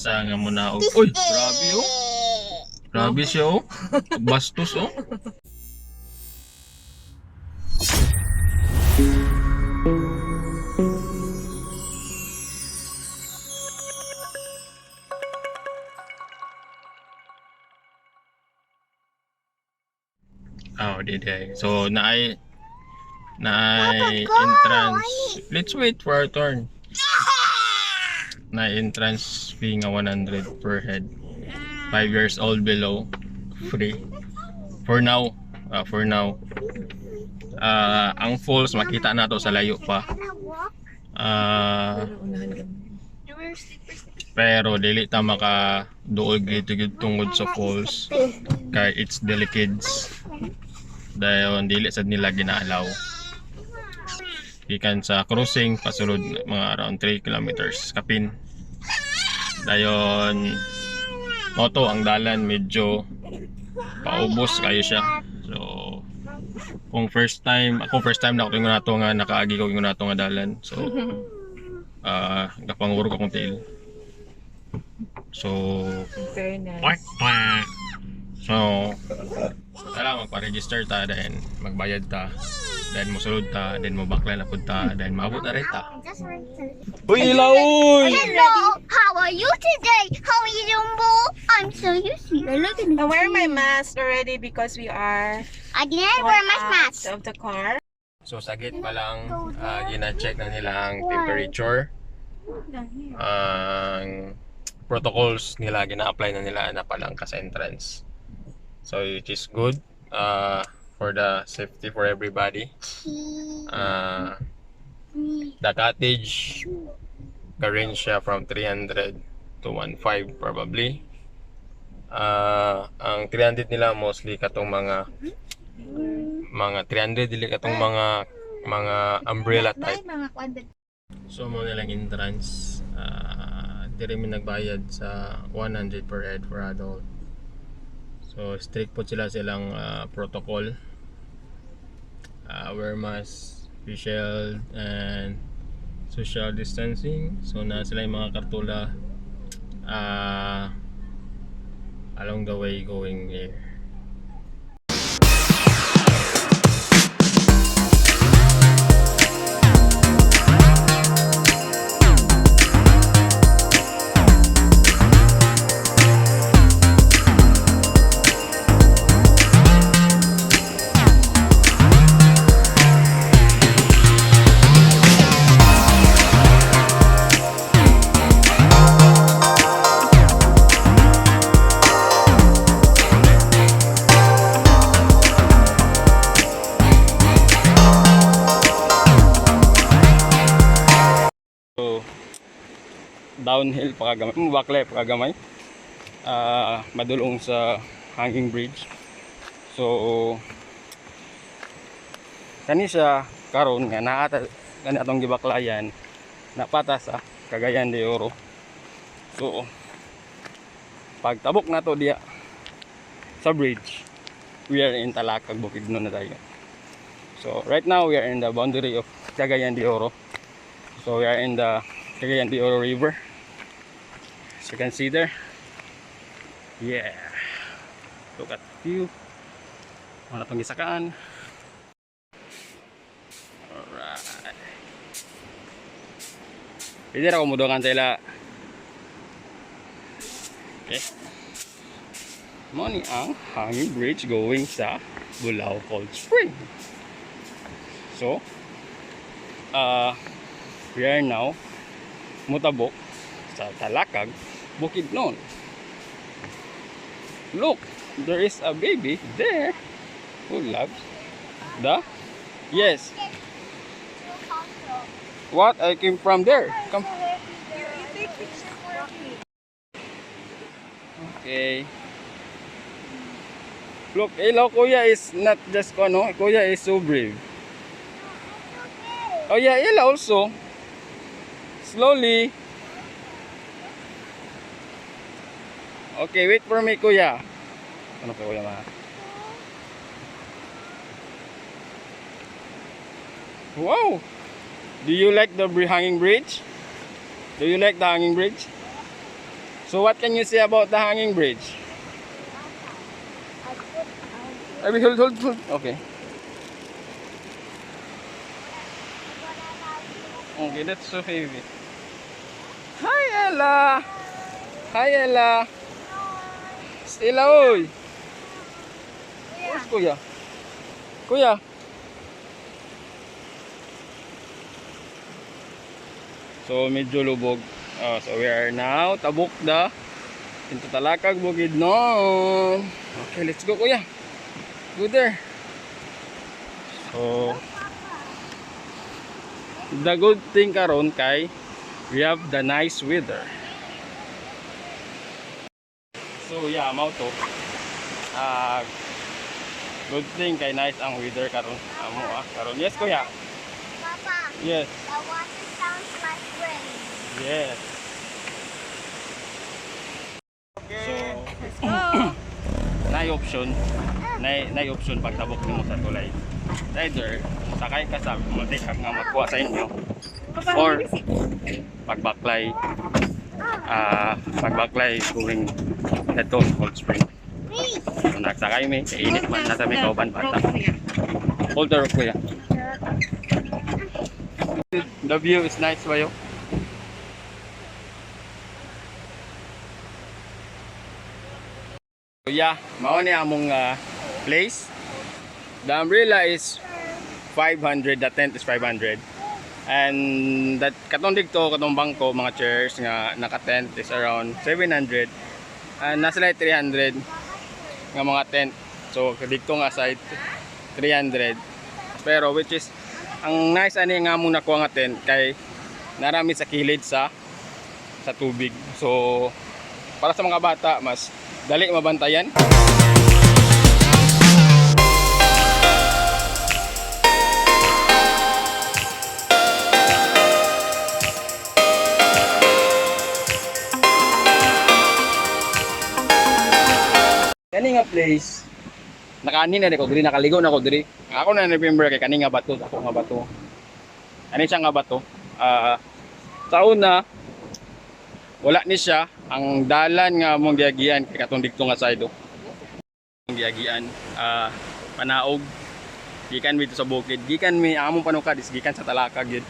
Kaysa nga munaog. Uy, grabe oh. Grabe siya oh. Bastos oh. Oh, di di. So naay entrance. Let's wait for our turn. Na entrance fee nga 100 per head. 5 years old below, free. For now, for now. Ang falls makita na to sa layo pa. Pero dili ta maka duol dito gyud tungod sa falls kay it's delicate. Dayon dili sad nila ginaalaw. Gikan sa crossing pasulod mga around 3 kilometers kapin. Dayon moto ang dalan medyo paubos kayo siya. So kung first time, ako first time na ako ingon nato nga nakaagi ko ingon nato nga dalan. So gapangurog akong tiil. So Fairness. Quack, quack. So, tara, magpa-register ta, then magbayad ta, then mosulod ta, then mobakla na pud ta, then maabot na rin ta. Uy, ila, uy! Hello, how are you today? How are you, Jumbo? I'm so used to you. Look at me. I wear my mask already because we are I didn't wear going my out mask. of the car. So, sa gate pa lang, gina-check na nila ang temperature, ang protocols nila, gina-apply na nila na pa lang ka sa entrance. So, it is good for the safety for everybody. The cottage ka-range siya from 300 to 1.5 probably. Ang 300 nila mostly katong mga 300 dili katong mga umbrella type. So mo nilang entrance, diri mi nagbayad sa 100 per head for adult. So strict po sila silang protocol. Wear mask, face shield, and social distancing. So na sila yung mga kartula along the way going here. So, downhill pa kagamay, bakle pa kagamay. Madulong sa hanging bridge. So, kani siya karon nga naa ta kani atong gibaklayan napata sa Cagayan de Oro. So, pagtabok nato diya sa bridge, we are in Talakag, Bukidnon na tayo. So, right now we are in the boundary of Cagayan de Oro. So we are in the Cagayan de Oro River. As you can see there. Yeah. Look at the view. Wala tong gisakaan. Alright. Pwede ra ko mudukan sa ila. Okay. Mo ni ang hanging bridge going sa Bulao Cold Spring. So, we are now mutabok sa Talakag, Bukidnon. Look, there is a baby there who loves the, yes. What? I came from there. Come. You take picture for me. Okay. Look, hello, Kuya is not just ano, Kuya is so brave. Oh yeah, Ella also. Slowly. Okay, wait for me, Kuya. Ano pa, Kuya, ma? Wow! Do you like the hanging bridge? Do you like the hanging bridge? So what can you say about the hanging bridge? I put Ay, hold, hold, hold. Okay. Okay, that's so heavy. Hi, Ella! Hi, Ella! Ella, oy! Where's Kuya? Kuya! So, medyo lubog. So, we are now tabok na into Talakag, Bukidnon. Okay, let's go, Kuya. Go there. So, the good thing karon kay we have the nice weather. So yeah, mao to. Ah, good thing kay nice ang weather karon. Amo ah karon. Yes, Kuya. Papa, Yes. the water sounds like rain. Yes. So, naay option, naay option pagtabok nimo sa tulay. Either sakay ka sa multikag nga magkuha sa inyo or pagbaklay, pagbaklay going head to Cold Spring. So, nagsakay mi, kay init man nasa may kauban bata. Hold the rope, Kuya. The view is nice ba yo? So yeah, mao ni among place. The umbrella is 500, the tent is 500. And that katong didto, katong bangko, mga chairs nga naka-tent is around 700. And nasa like 300 nga mga tent. So didto nga side 300. Pero which is ang nice ani nga among nakuha nga tent kay narami sa kilid sa tubig. So para sa mga bata mas dali mabantayan. Kani nga place, nakaani na ko diri, nakaligo na ko diri. Ako na remember kay kani nga bato, ako nga bato. Ani siya nga bato. Ah, sa una wala ni siya ang dalan nga mong giagian kay katong didto nga side oh. Ang giagian, panaog gikan mi sa bukid, gikan mi ang among panukad is gikan sa Talakag yun.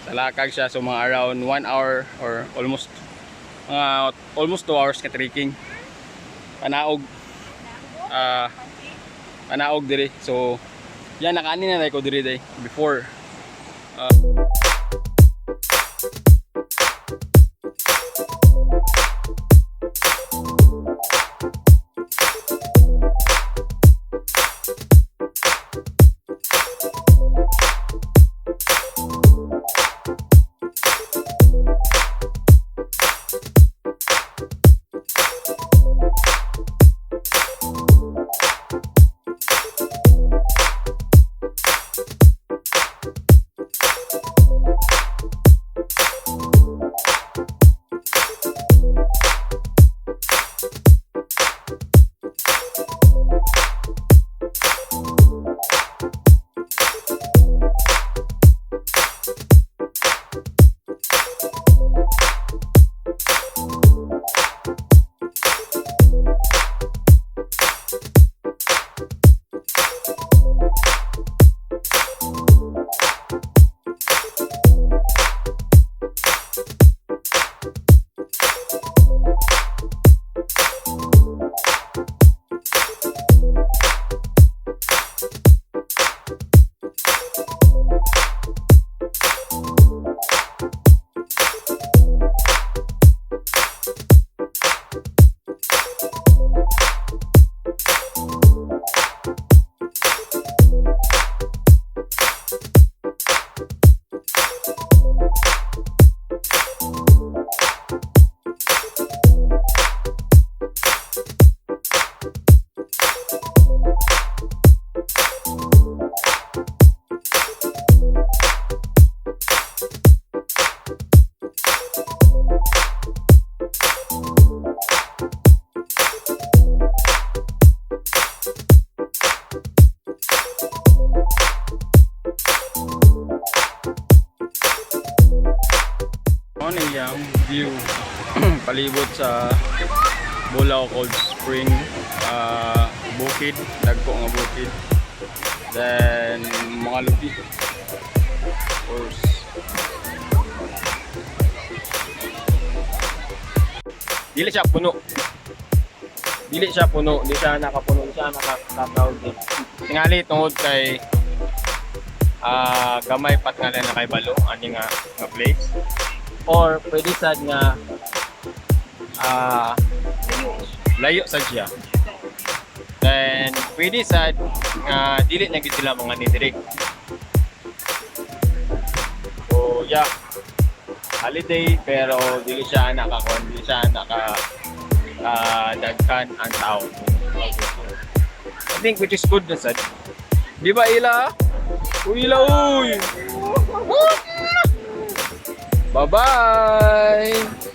Talakag siya, so mga around 1 hour or almost mga almost 2 hours ka trekking panaog, panaog diri. So yan, nakaani na ko diri day before. Ano yung view? Palibot sa Bolao Cold Spring, bukid, dagko nga bukid. Then mga lupi. Of course. Dili siya puno. Dili siya puno, di siya nakapuno, di siya nakaka-crowded. Tingali tungod kay gamay pat nga lang nakay balo ani nga nga place. Or pwede sad nga layo sad siya. Then pwede sad nga dili na gid sila mga ni diri. So yeah, holiday pero dili siya nakakuan, dili siya naka daghan ang tao. I think which is good na sad. Di ba ila? Uy, ila uy. Bye-bye.